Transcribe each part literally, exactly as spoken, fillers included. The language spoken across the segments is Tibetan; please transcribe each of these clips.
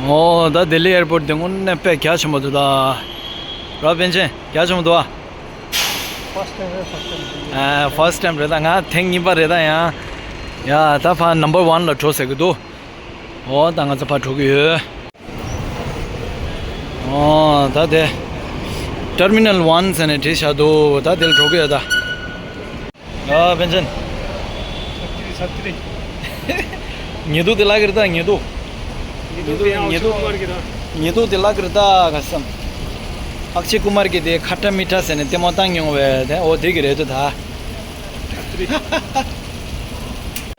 ཨོ་ད་ལྡི་ལི་ཨེར་པོར་དེ་དངོས་གནས་དཔེ་རྒྱ་ཆེན་པོ་འདུག་ད། ར་པན་ཆེན་རྒྱ་ཆེན་པོ་འདུག་ཨ། First time རེད། First time རེད་ད། ང་ཐེངས་གཉིས་པ་རེད་ད། ཡང་ཡ་ད་ཕ་number one ལ་འགྲོ་ཟེར་གི་འདུག་ཨོ་ད་ང་ཚོ་ཕར་འགྲོ་གི་ཡོད། ཨོ་ད་དེ་terminal one ཟེར་ནས་བྲིས་བཞག་འདུག་ད་དེ་ལ་འགྲོ་གི་ཡོད་ད། ཨ་པན་ཆེན། ཆ་ཏི་རི་ཆ་ཏི་རི། ཉེ་དུ་དེ་ལ་གིར་ད་ཉེ་དུ། ཉེ་དུ་དེ་ཡང་ཉེ་དུ། ཉེ་དུ་དེ་ལ་གིར་ད་ག་སམ། ཨག་ཆེ་ཀུ་མར་གི་དེ་ཁ་ཏ་མི་ཏྲ་ཟེར་ནས་ལྟད་མོ་བཏང་མྱོང་བས་དེ་ཨོ་དེ་གི་རེད་དོ་ད།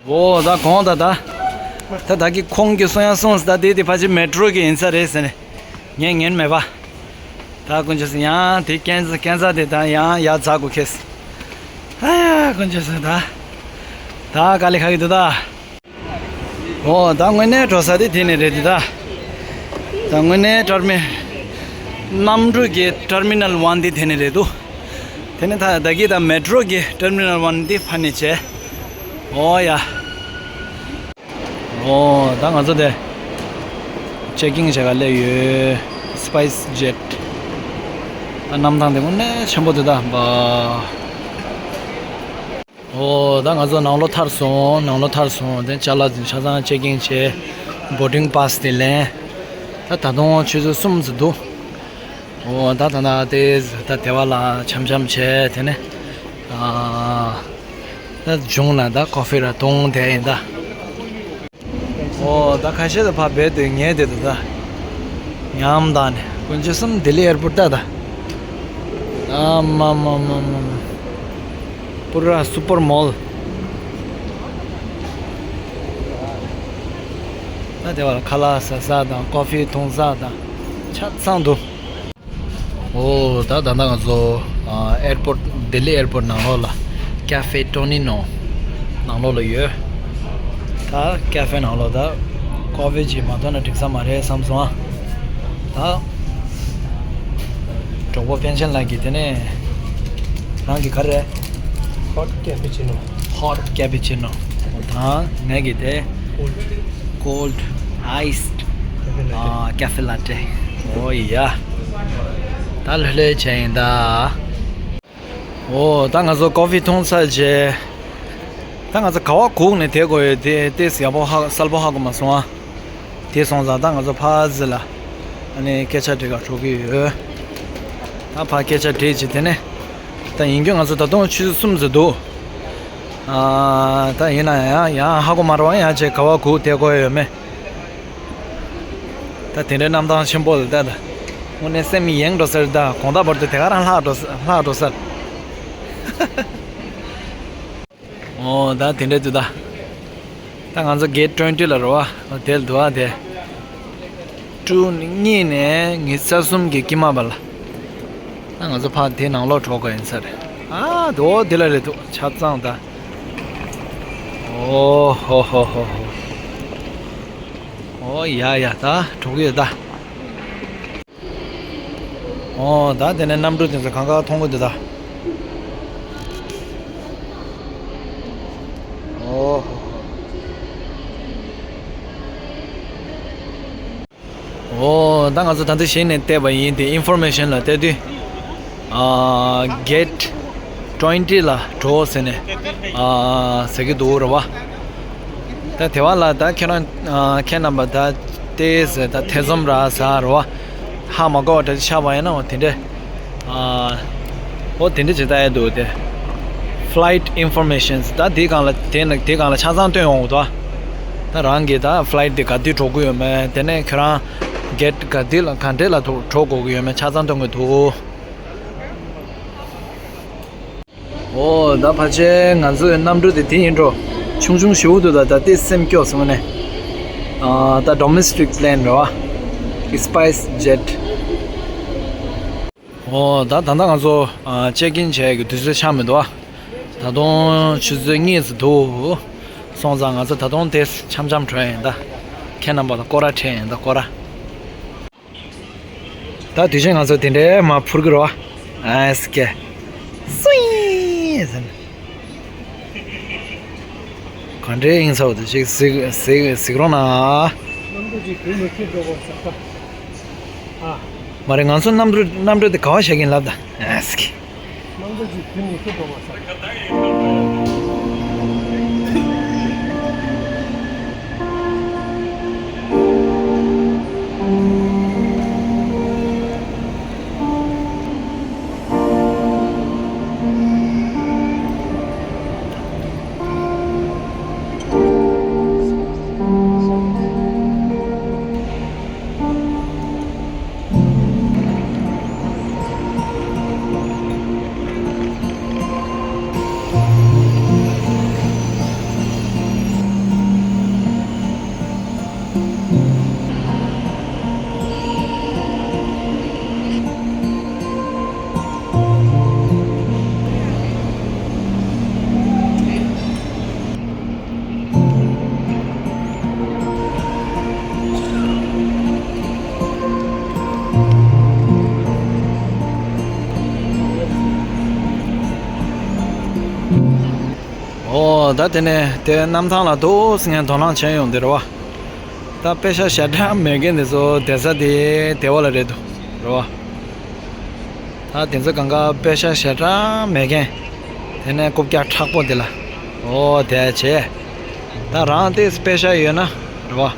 ཨོ་ད་གོང་ད་ད། ད་ད་གི་ཁོང་གི་གསུང་ཡང་གསུངས་ད་དེ་དེ་ཕ་ཆེ་མེ་ཏྲོ་གི་ཡིན་ས་རེད་ཟེར་ནས། ཉན་ཉན་མེད་པ། ད་དཀོན་མཆོག་གསུམ་ཡང་དེ་ཀན་ཀན་ས་དེ་ད་ཡང་ཡར་འཛེག་དགོས་ཁེལ། ཨ་ཡ་དཀོན་མཆོག་གསུམ་ད། ད་དཀའ་ལས་ཁག་གི་འདུག་ད། ཨོ་ད་དངོས་གནས་འགྲོ་ས་དེ་དེ་ནས་རེད་དེ་ད། ད་དངོས་གནས་ཊར་མི། གནམ་གྲུ་གི་terminal one དེ་དེ་ནས་རེད་འདུག་དེ་ནས་ད་ད་གི་ད་མེ་ཏྲོ་གི་terminal one དེ་ཕ་ནས་བྱས། ཨོ་ཡ། ཨོ་ད་ང་ཚོ་དེ་ཅེག་ཨིན་བྱེད་ག་སླེབས་ཡོད། སི་པའི་སི་ཇེ་ཊི། ད་གནམ་ཐང་དེ་དངོས་གནས་ཆེན་པོ་དེ་ད་འབའ། ཨོ་ད་ང་ཚོ་ནང་ལོགས་ཐར་སོང་། ནང་ལོགས་ཐར་སོང་། དེ་ཅ་ལག་ཆ་ཚང་ཅེག་ཨིན་བྱས། བོར་ཌིང་པཱ་སི་དེ་ལེན། ད་ད་དུང་ཆུ་ཚོད་གསུམ་ཙམ་འདུག་ཨོ་ད་ད་ད་དེ་ད་དེ་བ་ལ་འཆམ་འཆམ་བྱས་དེ་ནས་ཨ་ད་གཞུང་ལ་ད་ཀོ་ཧྥི་ར་འཐུང་དེ་ཡིན་ད། ཨོ་ད་ཁ་ཤས་ད་ཕ་བེད་དེ་ངས་དེ་ད་ད་ཉམས་ད་ནས་དཀོན་མཆོག་གསུམ་ལྡི་ལི་ཨེར་པོར་ད་ད། ཨ་མ་མ་མ་མ་མ། པུ་ར་སུ་པར་མོལ། ད་དེ་བ་ལ་ཁ་ལག་ཟ་ས་དང་ཀོ་ཧྥི་འཐུང་ས་དང་ཆ་ཚང་འདུག་ཨོ་ད་ད་ལྟ་ང་ཚོ་ཨ་ཨེར་པོར་ལྡི་ལི་ཨེར་པོར་ནང་ལོགས་ལ་ཀ་ཧྥེ་ཏོ་ནི་ནོ་ནང་ལོགས་ལ་ཡོད། ད་ཀ་ཧྥེ་ནང་ལོགས་ད་ཀོ་ཧྥི་ཅིག་མ་འཐུང་ན་འགྲིག་ས་མ་རེད་བསམ་སོང་ཨ། ད་གྲོགས་པོ་པན་ཆེན་ལགས་ཀྱིས་དེ་ནས་རང་གི་ག་རེ། Hot cappuccino. Hot cappuccino. དང་ངས་ཀྱི་དེ་Cold. Cold iced. Cafe latte. ཨ་ཀ་ཧྥེ་ལ་ཏེ། ཨོ་ཡ། ད་ལྷོད་ལྷོད་བྱས་ཡིན་ད། ཨོ་ད་ང་ཚོ་ཀོ་ཧྥི་འཐུང་ཚར་རྗེས། ད་ང་ཚོ་ག་བ་སྒུག་ནས་བསྡད་དགོས་ཡོད་དེ་ཏོག་ཙམ་ཡག་པོ་ཧ་གསལ་པོ་ཧ་གོ་མ་སོང་ཨ། དེ་སོང་ཙང་ད་ང་ཚོ་ཕར་ཟི་ལ་ཨ་ནི་སྐད་ཆ་དྲི་ག་འགྲོ་གི་ཡོད། ད་ཕར་སྐད་ཆ་དྲིས་རྗེས་དེ་ནས་ད་ཡིན་རྒྱུ་ང་ཚོ་ད་དུང་ཆུ་ཚོད་གསུམ་ཙམ་འདུག་ཨ་ད་ཡིན་ན་ཡང་ཡང་ཧ་གོ་མ་རེད་བ། ཡང་བྱས་ག་བ་སྒུག་བསྡད་དགོས་ཡོད་མེད། ད་དེ་འདྲའི་གནམ་ཐང་ཆེན་པོ་ལ་ད་ད་དངོས་གནས་སེམས་ཡེངས་འགྲོ་ས་རེད། ད་དགོང་དག་བར་དུ་དེ་ག་རང་ལྷག་འགྲོ་ས་ལྷག་འགྲོ་ས་རེད། ཨོ་ད་དེ་འདྲ་འདུག་ད། ད་ང་ཚོ་གེ་ཊི་ཊུ་ཝེན་ཊི་ལ་རེད་བ། དེ་ལ་འདུག་བ་དེ། ཊུ་གཉིས་ནས་ཉི་ཤུ་རྩ་གསུམ་གྱི་དཀྱིལ་མ་བར་ལ། ད་ང་ཚོ་ཕར་དེ་ནང་ལོགས་འགྲོ་དགོས་ཡིན་ས་རེད། ཨ་དེ་འོ་དེ་ལ་རེད་འདུག་ཆ་ཚང་ད། ཨོ་ཧོ་ཧོ་ཧོ་ཧོ། ཨོ་ཡ་ཡ་ད་འགྲོ་གི་ཡོད་ད། ཨོ་ད་དེ་ནས་གནམ་གྲུ་དེ་ཚོ་གང་ག་མཐོང་གི་འདུག་ད། ཨོ་ཧོ་ཧོ། ཨོ་ད་ང་ཚོ་ད་ལྟ་གཞི་ནས་བལྟས་པ་ཡིན་དེ་ཨིན་ཕོར་མེ་ཤན་ལ་བལྟས་དུས། ཨ་གེ་ཊི་ཊུ་ཝེན་ཊི་ལ་འགྲོ་ཟེར་ནས་ཨ་ཟེར་གི་འདུག་རེད་བ། ད་དེ་བ་ལ་ད་ཁྱེད་རང་ཨ་ཁྱེད་རྣམ་པ་ད་ཏོག་ཙམ་ད་ཐེ་ཚོམ་ར་ཟ་ར་བ། ཧ་མ་གོ་བ་འདྲ་ཅིག་ཆགས་པ་ཡིན་ན་འོ་དེ་འདྲས། ཨ་འོ་དེ་འདྲས་ཅིག་ལྟ་ཡ་འདུག་དེ། Flight informations ད་དེའི་སྒང་ལ་དེ་ནི་དེའི་སྒང་ལ་ཆ་ཚང་སྟོན་ཡོང་གི་འདུག་ད་རང་གི་ད་ཕ་ལའིཊ་དེ་ག་དུས་འགྲོ་གི་ཡོད་མེད། དེ་ནས་ཁྱོད་རང་གེ་ཊི་ག་དུས་ལ་ག་འདྲས་ལ་འགྲོ་དགོས་ཀྱི་ཡོད་མེད་ཆ་ཚང་སྟོན་གི་འདུག་ཨོ་ད་ཕལ་ཆེར་ང་ཚོའི་གནམ་གྲུ་དེ་དེ་ཡིན་འགྲོ། ཆུང་ཆུང་ཞེ་པོ་འདུག་ད་ད་ལྟའི་སེམས་སྐྱོ་སོང་ནས། ཨ་ད་ཌོ་མེ་སི་ཊིག་པི་ལེན་རེད་བ། ཨི་སི་པའི་སི་ཇེ་ཊི། ཨོ་ད་ད་ལྟ་ང་ཚོ་ཨ་ཅེག་ཨིན་བྱས་ཀྱི་དུས་ཚོད་ཆགས་མི་འདུག་ད་དུང་ཆུ་ཚོད་གཉིས་ཙམ་འདུག་སོང་ཙང་ང་ཚོ་ད་དུང་དེ་འཆམ་འཆམ་འགྲོ་ཡ་ཡིན་ད། ཁྱེད་རྣམ་པ་ལ་སྐོར་ར་འཕྲད་ཡ་ཡིན་ད་སྐོར་ར། ད་དུས་ཆེན་ང་ཚོ་དེ་འདྲའི་མ་འཕུར་གི་རོ། ཨ་སྐད། སུའི་ཟེར་ནས། ག་འདྲའི་ཨིན་ཚའོ་དུ་ཅིག་གཟིགས་གཟིགས་གཟིགས་རོགས་གནང་། ཅིག་དུས་མི་ཁྱེར་འགྲོ་དགོས་ཟེར་ད། ཨ། མ་རེད། ང་ཚོ་གནམ་གྲུ་གནམ་གྲུ་དེ་ག་བ་བཞག་གིན་ལབ་ད། ཨ་སྐྱིད། གནམ་གྲུ་ཅིག་དུས་མི་ཁྱེར་འགྲོ་དགོས་ཟེར། ཨོ་ད་དེ་ནས་དེ་གནམ་ཐང་ལ་འདུག་ཟེར་མཁན་དོ་སྣང་བྱས་ཡོང་དེ་རེད་བ། ད་པེ་ཤ་ཞེ་དྲག་མེད་མཁན་དེ་ཚོ་བསྡད་ས་དེ་བདེ་བ་ལ་རེད་འདུག་རེད་བ། ད་དེ་ཚོ་གང་ག་པེ་ཤ་ཞེ་དྲག་མེད་མཁན། དེ་ནས་རྐུབ་བཀྱག་མཁྲེགས་པོ་དེ་ལ། ཨོ་དེ་བྱས། ད་རང་དེ་པེ་ཤ་ཡོད་ན་རེད་བ།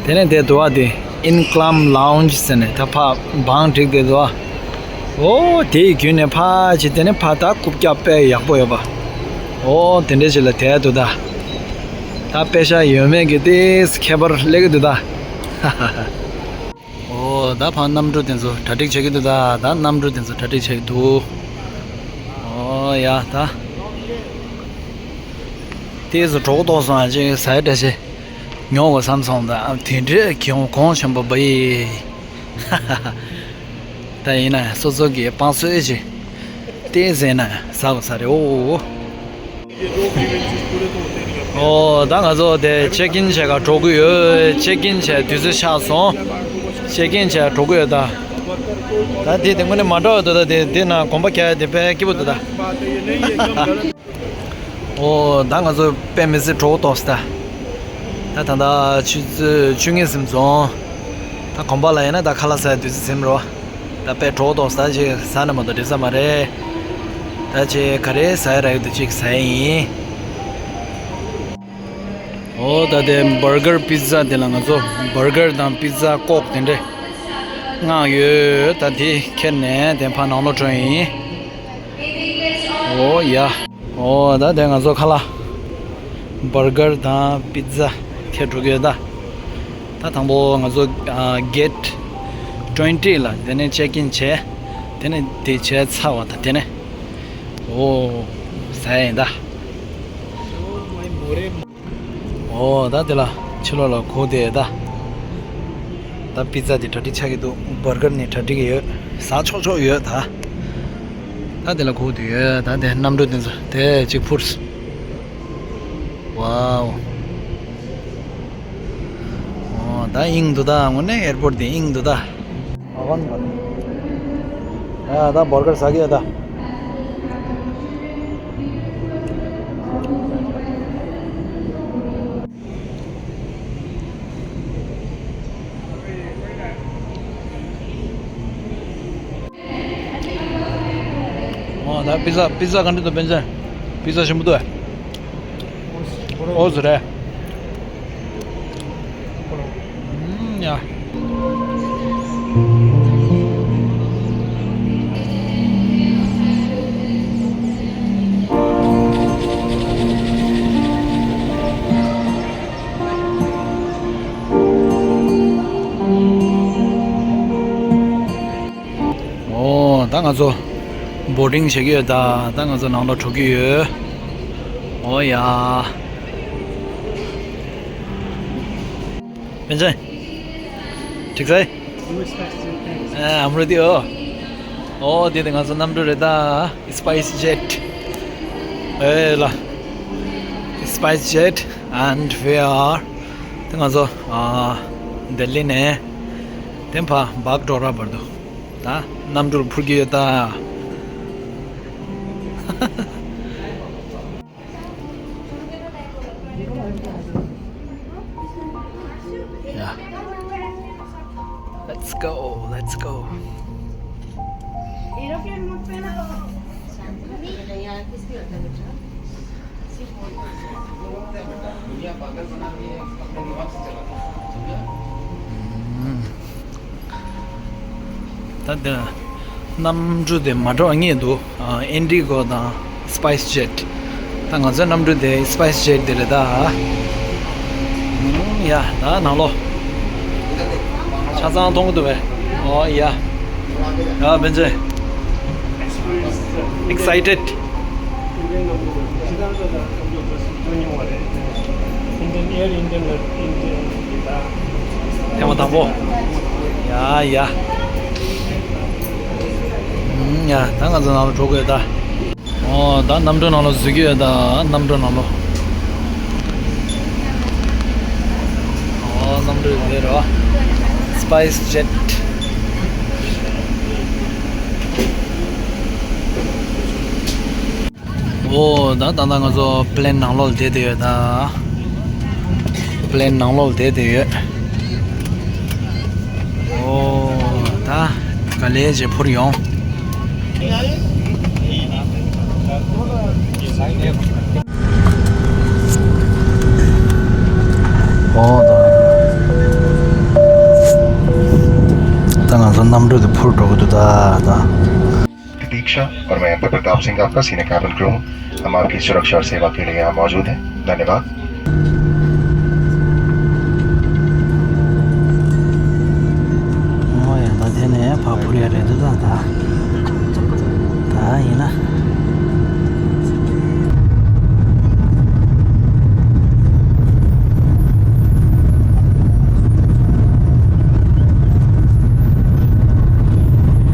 དེ་ནས་དེ་འདུག་བ་དེ། ཨིན་ཀ་ལམ་ལའུན་ཇི་ཟེར་ནས་ད་ཕ་བང་སྒྲིག་དེ་འདུག་བ། ཨོ་དེའི་བརྒྱུད་ནས་ཕ་ཅི་དེ་ནས་ཕ་ད་རྐུབ་བཀྱག་དཔེ་ཡག་པོ་ཡོད་པ། ཨོ་དེ་འདྲས་ཞིག་ལ་དེ་འདུག་ད། ད་པེ་ཤ་ཡོད་མེད་ཀྱི་དེ་ཁྱད་པར་སླེབས་ཀྱི་འདུག་ད། ཨོ་ད་ཕ་གནམ་གྲུ་དེ་ཚོ་གྲ་སྒྲིག་བྱེད་ཀྱི་འདུག་ད། ད་གནམ་གྲུ་དེ་ཚོ་གྲ་སྒྲིག་བྱེད་ཀྱི་འདུག་ཨོ་ཡ་ད། དེ་ཚོ་གྲོགས་ཏོག་སོང་ཨ་ཅེ་ཟ་ཡ་བཀྲ་ཤིས། ཉོ་དགོས་བསམ་སོང་ད། ཨ་དེ་འདྲའི་གོང་གོང་ཆེན་པོ་བ་ཡི། ད་ཡིན་ན་ཡང་སོ་སོ་གི་བང་སོས་ཅིག་དེ་ཟས་ན་ཟ་དགོས་ས་རེད་ཨོ། ཨོ་ད་ང་ཚོ་དེ་ཅེག་ཨིན་བྱེད་ག་འགྲོ་གི་ཡོད། ཅེག་ཨིན་བྱས་དུས་ཚོད་ཆགས་སོང་། ཅེག་ཨིན་བྱས་འགྲོ་གི་ཡོད་ད། ད་དེ་དེ་དངོས་གནས་མ་འདྲ་བ་འདུག་ད། དེ་དེ་ན་གོམ་པ་རྒྱག་ཡ་དེ་དཔེ་སྐྱིད་པོ་འདུག་ད། ཨོ་ད་ང་ཚོ་དཔེ་མི་སྲིད་གྲོགས་ཏོག་ད། ད་ད་ད་ཆུ་ཚོད་བཅུ་གཉིས་ཟིན་སོང་། ད་གོམ་པ་ལ་ཡིན་ན་ད་ཁ་ལག་ཟ་ཡ་དུས་ཚོད་ཟིན་རོ། ད་དཔེ་གྲོགས་ཏོག་ད་ཅིག་ཟ་ན་མ་གཏོགས་འགྲིག་ས་མ་རེད། ད་ཅིག་ག་རེ་ཟ་ཡ་རག་ཡོད་དུས་ཅིག་ཟ་ཡ་ཡིན། ཨོ་ད་དེ་བར་གར་པི་ཛ་དེ་ལ་ང་ཚོ་བར་གར་དང་པི་ཛ་ཀོག་དེ་འདྲས་མངགས་ཡོད། ད་དེ་ཁྱེར་ནས་དེ་ཕར་ནང་ལོགས་འགྲོ་ཡིན། ཨོ་ཡ། ཨོ་ད་དེ་ང་ཚོ་ཁ་ལག་བར་གར་དང་པི་ཛ་ཁྱེར་འགྲོ་གི་ཡོད་ད། ད་དང་པོ་ང་ཚོ་ཨ་གེ་ཊི་ཊུ་ཝེན་ཊི་ལ་དེ་ནས་ཅེག་ཨིན་བྱས། དེ་ནས་དེ་བྱས་ཚར་བ་ད་དེ་ནས། ཨོ། ཟ་ཡ་ཡིན་ད། ཨོ་ད་དེ་ལ་ཕྱི་ལོགས་ལ་སྒུག་བསྡད་ད། ད་པི་ཛ་དེ་གྲ་སྒྲིག་ཆགས་ཀྱི་འདུག་བར་གར་ནི་གྲ་སྒྲིག་ཡོད། ཟ་ཆོག་ཆོག་ཡོད་ད། ད་དེ་ལ་སྒུག་བསྡད་ཡོད་ད། དེ་གནམ་གྲུ་དེ་ཚོ་དེ་གཅིག་འཕུར་སོང་། ཝའོ། ཨོ་ད་ཨིང་འདུག་ད། དངོས་གནས་ཨེར་པོར་ཊི་དེ་ཨིང་འདུག་ད། ཨ་ད་བར་གར་ཟ་གི་ཡོད་ད། ཨོ་ད་པི་ཛ་པི་ཛ་ག་འདྲ་འདུག་བན་ཅན། པི་ཛ་ཞིམ་པོ་འདུག་ཨེ། ཨོ་ཟེར་རེད། ཨུམ་ཡ། ཨོ་ད་ང་ཚོ་བོར་ཌིང་བྱེད་ཀྱི་ཡོད་ད། ད་ང་ཚོ་ནང་ལ་འགྲོ་གི་ཡོད། ཨོ་ཡ། བན་ཅན། འགྲིག་སོང་། ཨ་ཨམ་རུ་དི་ཨོ། ཨོ་དེ་དེ་ང་ཚོ་གནམ་གྲུ་རེད་ད། སྤའི་སི་ཇེ་ཊི། ཨེ་ལ། Spice Jet and we are དེ་ང་ཚོ་ཨ་ལྡི་ལི་ནས་དེ་ཕར་བྷག་ཌོག་ར་བར་དུ་ད་གནམ་གྲུར་འཕུར་གྱི་ཡོད་ད། Let's go, let's go. ད་འདི་གནམ་གྲུ་དེ་མ་འགྲོ་ངེས་འདུག་ཨིན་ཌི་གོ་དང་སི་པའི་སི་ཇེཊ། ད་ང་ཚོའི་གནམ་གྲུ་དེ་སི་པའི་སི་ཇེཊ་དེ་རེད་ད། ཡ་ད་ནང་ལོགས་ཆ་ཚང་མཐོང་གི་འདུག་བས། ཨོ་ཡ། ཡ་བན་ཅེ། Excited. Indian Air Indian Indian ཐེངས་མ་དང་པོ། ཡ་ཡ། ཡ་ད་ང་ཚོ་ནང་ལ་འགྲོ་དགོས་ད། ཨོ་ད་གནམ་གྲུ་ནང་ལ་འཛུལ་གྱི་ཡོད་ད། གནམ་གྲུ་ནང་ལ། ཨོ་གནམ་གྲུ་འདི་རེད་བ། སི་པའི་སི་ཇེཊ། ཨོ་ད་ད་ད་ང་ཚོ་པི་ལེན་ནང་ལོགས་ལ་བསྡད་བསྡད་ཡོད་ད། པི་ལེན་ནང་ལོགས་ལ་བསྡད་བསྡད་ཡོད། ཨོ་ད་ག་ལེ་ཅེ་འཕུར་ཡོང་། ཨོ་ད། ད་ང་ཚོ་གནམ་གྲུ་དེ་འཕུར་འགྲོ་གི་འདུག་ད་ད། प्रतीक्षा और मैं प्रताप सिंह, आपका senior cabin crew हूँ। हम आपकी सुरक्षा और सेवा के लिए यहाँ मौजूद हैं। धन्यवाद। ཨོ་ཡ་ད་དེ་ནས་ཕར་འཕུར་ཡ་རེད་འདུག་ད་ད། ད་ཡིན་ན།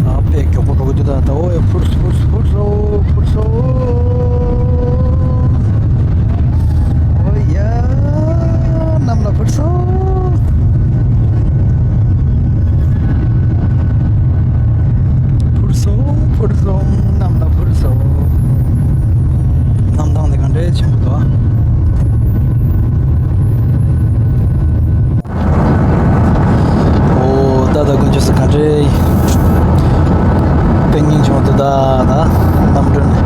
ད་དཔེ་མགྱོགས་པོ་འགྲོ་གི་འདུག་ད་ད། ཨོ་ཡ་འཕུར་སོང་འཕུར་སོང་འཕུར་སོང་འཕུར་སོང་། ཨོ་ཡ། གནམ་ལ་འཕུར་སོང་། འཕུར་སོང་འཕུར་སོང་། གནམ་ལ་འཕུར་སོང་། གནམ་ཐང་དེ་ག་འདྲའི་ཆེན་པོ་འདུག་ཨ། ཨོ་ད་ད་དཀོན་མཆོག་གསུམ་ག་འདྲའི་དཔེ་སྙིང་རྗེ་མོ་འདུག་ད་ད་གནམ་གྲུ་ནས་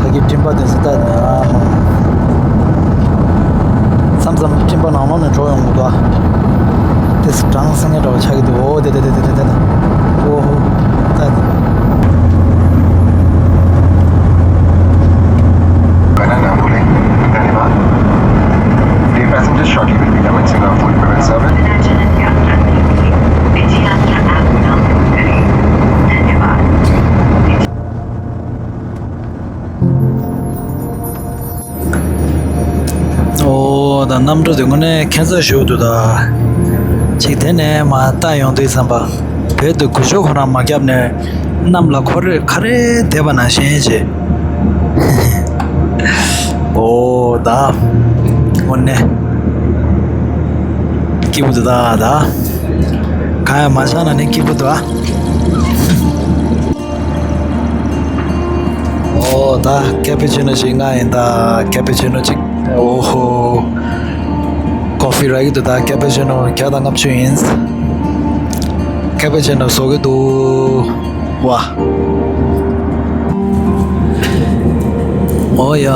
ཕ་གི་སྤྲིན་པ་དེ་ཚོ་ད་ད་ཨ་མ། མཚམས་མཚམས་སྤྲིན་པ་ནང་ལོགས་ནས་འགྲོ་ཡོང་གི་འདུག་ཨ། དེ་ཚོ་གྲང་སེང་ངེ་འདྲ་བ་ཆགས་ཀྱི་འདུག་ཨོ་དེ་དེ་དེ་དེ་དེ་དེ་ད་ཨོ་ཧོ་ད་དེ། Dear passengers, shortly we'll be commencing our food prepare service. ཨོ་ད་གནམ་གྲུ་དེ་དངོས་གནས་ཁྱད་མཚར་ཞིག་འདུག་ད། ཅིག་དེ་ནས་མར་ལྟ་ཡོང་དུས་ཙམ་པ། བོད་དུ་གུས་ཞབས་ཁོ་རང་མ་བརྒྱབ་ནས་གནམ་ལ་ཁོ་རེ་ཁ་རེ་བསྡད་པ་ནང་བཞིན་བྱས། ཨོ་ད། དངོས་གནས་སྐྱིད་པོ་འདུག་ད་ད། གང་ཡང་མ་བྱས་ན་ནི་སྐྱིད་པོ་འདུག་ཨ། ཨོ་ད་ཀེ་པི་ཆི་ནོ་ཞིག་མངགས་ཡིན་ད། ཀེ་པི་ཆི་ནོ་ཅིག་ཨོ་ཧོ། ཀོ་ཕི་རག་གི་འདུག་ད། ཀེ་པི་ཆི་ནོ་བརྒྱ་དང་ལྔ་བཅུ་ཡིན། ཀེ་པི་ཆི་ནོ་བཟོ་གི་འདུག་བ། ཨོ་ཡ།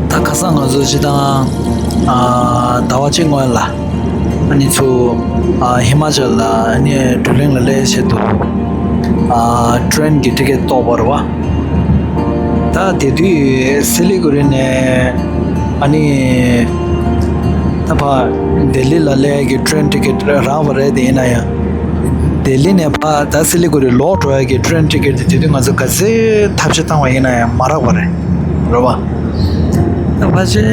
ད་ཁ་སང་ང་ཚོ་སྤྱིར་བཏང་ཨ་ཟླ་བ་གཅིག་སྔོན་ལ། ཨ་ནི་ཚུར་ཨ་ཧི་མ་ཅལ་ལ་ཨ་ནི་བགྲོ་གླེང་ལ་སླེབས་ཆེད་དུ་ཨ་ཊེན་གྱི་ཊི་ཀེ་ཊི་བཏོག་པ་རེད་བ། ད་དེ་དུས་སི་ལི་གུ་རི་ནས་ཨ་ནི་ད་ཕར་ལྡི་ལི་ལ་སླེབས་ཀྱི་ཊེན་ཊི་ཀེ་ཊི་རག་པ་རེད། དེ་ཡིན་ན་ཡང་ལྡི་ལི་ནས་ཕར་ད་སི་ལི་གུ་རི་ལོག་འགྲོ་ཡ་གི་ཊེན་ཊི་ཀེ་ཊི་དེ་དུས་ང་ཚོ་ག་ཚོད་ཐབས་ཤེས་བཏང་བ་ཡིན་ན་ཡང་མ་རག་པ་རེད། རེད་བ། ད་ཕལ་ཆེར་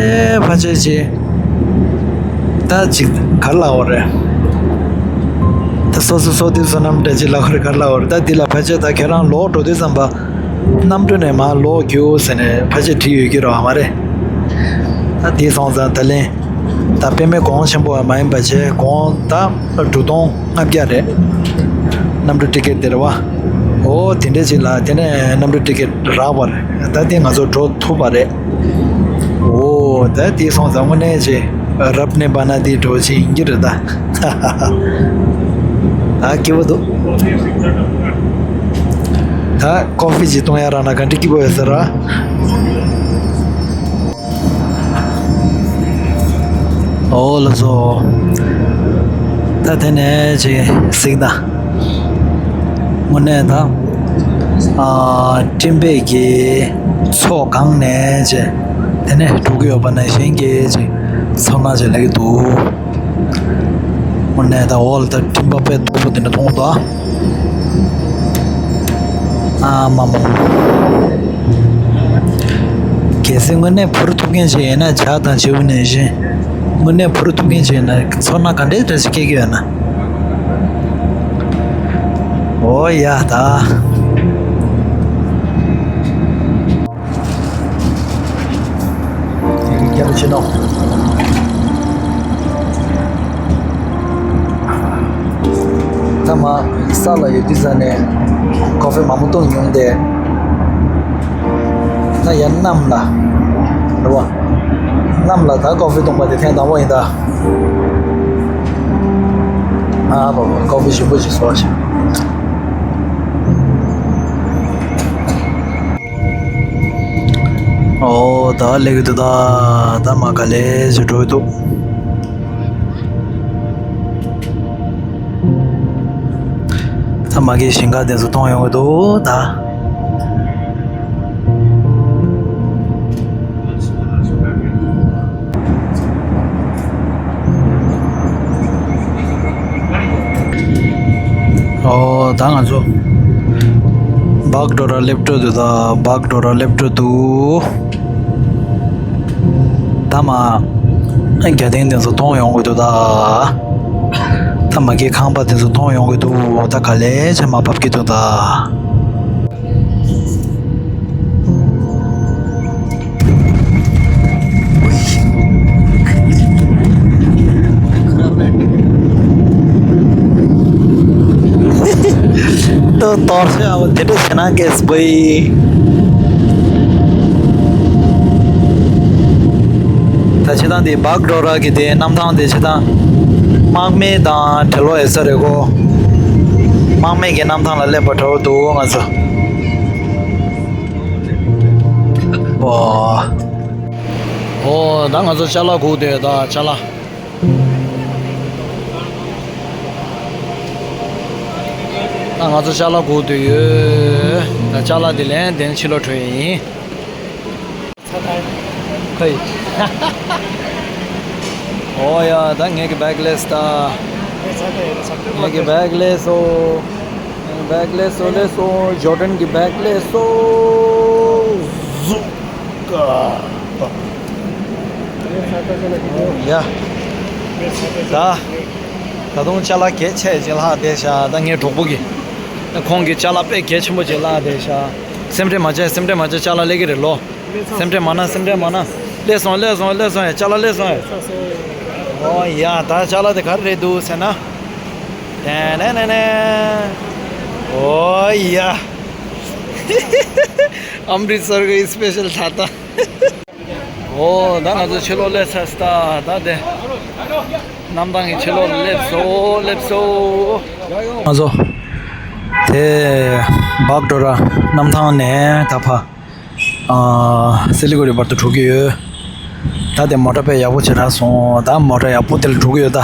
ཕལ་ཆེར་ཅིག་ད་ཅིག་ག་རེ་ལབ་དགོས་རེད། ད་སོ་སོ་སོ་དུས་བསོད་ནམས་འདྲ་ཅིག་ལབ་དགོས་རེད། ག་རེ་ལབ་དགོས་རེད། ད་འདི་ལ་ཕལ་ཆེར་ད་ཁྱེད་རང་ལོག་འགྲོ་དུས་ཙམ་པ་གནམ་གྲུ་ནས་མར་ལོག་རྒྱུགས་ཟེར་ནས་ཕལ་ཆེར་བྲིས་ཡོད་ཀྱི་རེད་བ། མ་རེད། ད་དེ་སོང་ཙང་ད་ལན་ད་དཔེ་མེད་གོང་ཆེན་པོ་བ་མ་ཡིན་པ་བྱས། གོང་ད་འབྲུ་སྟོང་ལྔ་བརྒྱ་རེད། གནམ་གྲུ་ཊི་ཀེ་ཊི་དེ་རེད་བ། ཨོ་དེ་འདྲས་ཅིག་ལ་དེ་ནས་གནམ་གྲུ་ཊི་ཀེ་ཊི་རག་པ་རེད། ད་དེ་ང་ཚོ་འགྲོ་ཐུབ་པ་རེད། ཨོ་ད་དེ་སོང་ཙང་དངོས་གནས་ཅིག་རབ་གནས་པ་ན་དེ་འགྲོ་ཆེ་ཡིན་གྱི་རེད་ད། ད་སྐྱིད་པོ་འདུག་ད་ཀོ་ཧྥི་ཅིག་བཏུང་ཡ་རག་ན་ག་འདྲ་སྐྱིད་པོ་ཡོད་ས་ར། ཨོ་ལགས་སོ། ད་དེ་ནས་ཅིག་གཟིགས་དང་། དངོས་གནས་ད། ཨ། སྤྲིན་པས་ཀྱི་མཚོ་གང་ནས་ཅིག་དེ་ནས་འགྲོ་གི་ཡོད་པ་ནང་བཞིན་གྱི་ཅིག་ཚོར་སྣང་ཅིག་སླེབས་ཀྱི་འདུག་དངོས་གནས་ད་འོ་ལ་ད་སྤྲིན་པ་དཔེ་མཐོ་པོ་དེ་འདྲ་མཐོང་འདུག་ཨ་མ་མ། གལ་སྲིད་དངོས་གནས་འཕུར་ཐུབ་མཁན་ཞིག་ཡིན་ན། ཇ་དང་བྱིའུ་ནང་བཞིན་དངོས་གནས་འཕུར་ཐུབ་མཁན་ཞིག་ཡིན་ན་ཚོར་སྣང་ག་འདྲའི་འདྲ་ཞིག་སྐྱེ་གི་ཡོད་ན། ཨོ་ཡ་ད། ཡ་གི་སྐྱེལ་ཕྱིན་ནོ། ཐ་མ་ས་ལ་ཡོད་དུས་ས་ནས་ཀོ་ཧྥི་མང་པོ་བཏུང་མྱོང་སྟེ། ད་ཡར་གནམ་ལ། རེད་བ། གནམ་ལ་ད་ཀོ་ཧྥི་བཏུང་པ་དེ་ཐེངས་དང་པོ་ཡིན་ད། ཨ་བ་བ་ཀོ་ཧྥི་ཞིམ་པོ་ཞིག་བཟོ་བ་ཞིག་ཨོ་ད་ལེགས་འདུག་ད། ད་མ་ག་ལེ་ཞིག་འགྲོ་འདུག་ད་མ་གི་ཞིང་ཁ་དེ་ཚོ་མཐོང་ཡོང་གི་འདུག་ད། ཨོ་ད་ང་ཚོ་བག་ཌོ་ར་སླེབས་འགྲོ་འདུག་ད་བག་ཌོ་ར་སླེབས་འགྲོ་འདུག་ད་མ་རྒྱ་སྟེང་དེ་ཚོ་མཐོང་ཡོང་གི་འདུག་ད། ད་མ་གི་ཁང་པ་དེ་ཚོ་མཐོང་ཡོང་གི་འདུག་ད་ག་ལེ་ཆ་མ་བབས་ཀྱི་འདུག་ད། ཏོ་དོར་ཤ་བ་དེ་འདྲ་བྱེད་ན་ཀེས་བུའི། ད་ཆེ་ཐང་དེ་བག་ཌོ་ར་གི་དེ་གནམ་ཐང་དེ་ཆེ་ཐང་དམག་མི་དང་བྲལ་བ་ཡོད་ས་རེད་གོ། དམག་མི་གི་གནམ་ཐང་ལ་སླེབས་པ་འདྲ་བོ་འདུག་ང་ཚོ། ཨོ། ཨོ་ད་ང་ཚོ་ཅ་ལག་སྒུག་བསྡད་ད་ཅ་ལག་ད་ང་ཚོ་ཅ་ལག་སྒུག་བསྡད་ཡོད། ད་ཅ་ལག་དེ་ལེན་དེ་ནས་ཕྱི་ལོགས་འགྲོ་ཡིན། ཁོ་ཡི། ཨོ་ཡ་ད་ངེད་ཀྱི་བེག་ལེས་ད། ངེད་ཀྱི་བེག་ལེས་སོ། ངེད་ཀྱི་བེག་ལེས་སོ་ལེས་སོ། ཇོར་ཌན་གྱི་བེག་ལེས་སོ། ཟུག་ག་ཡ། ད། ད་དུང་ཅ་ལག་གལ་ཆེ་ཅིག་ལྷག་བསྡད་ཤག་ད་ངའི་གྲོགས་པོ་གིས། ད་ཁོང་གིས་ཅ་ལག་དཔེ་གལ་ཆེན་པོ་ཅིག་ལྷག་བསྡད་ཤག་སེམས་ཁྲལ་མ་བྱེད། སེམས་ཁྲལ་མ་བྱེད། ཅ་ལག་སླེབས་ཀྱི་རེད་ལོ། སེམས་ཁྲལ་མ་གནང་། སེམས་ཁྲལ་མ་གནང་། སླེབས་སོང་། སླེབས་སོང་། སླེབས་སོང་། ཡ་ཅ་ལག་སླེབས་སོང་། ཡ། ཨོ་ཡ་ད་ཅ་ལག་དེ་ག་རེ་རེད་འདུག་ཟེར་ན། ཏན་ཏན་ཏན་ཏན། ཨོ་ཡ། ཨམ་རི་སར་གི་སི་པེ་ཤལ་ད་ལྟ། ཨོ་ད་ང་ཚོ་ཕྱི་ལོགས་སླེབས་ཚར་སོང་ད། ད་དེ་གནམ་ཐང་གི་ཕྱི་ལོགས་སླེབས་སོང་། སླེབས་སོང་། ང་ཚོ་དེ་བག་ཌོ་ར་གནམ་ཐང་ནས་ད་ཕ་ཨ་སི་ལི་གུ་རི་བར་དུ་འགྲོ་གི་ཡོད། ད་དེ་མོ་ཊ་དཔེ་ཡག་པོ་ཅིག་རག་སོང་། ད་མོ་ཊ་ཡག་པོ་དེ་ལ་འགྲོ་གི་ཡོད་ད།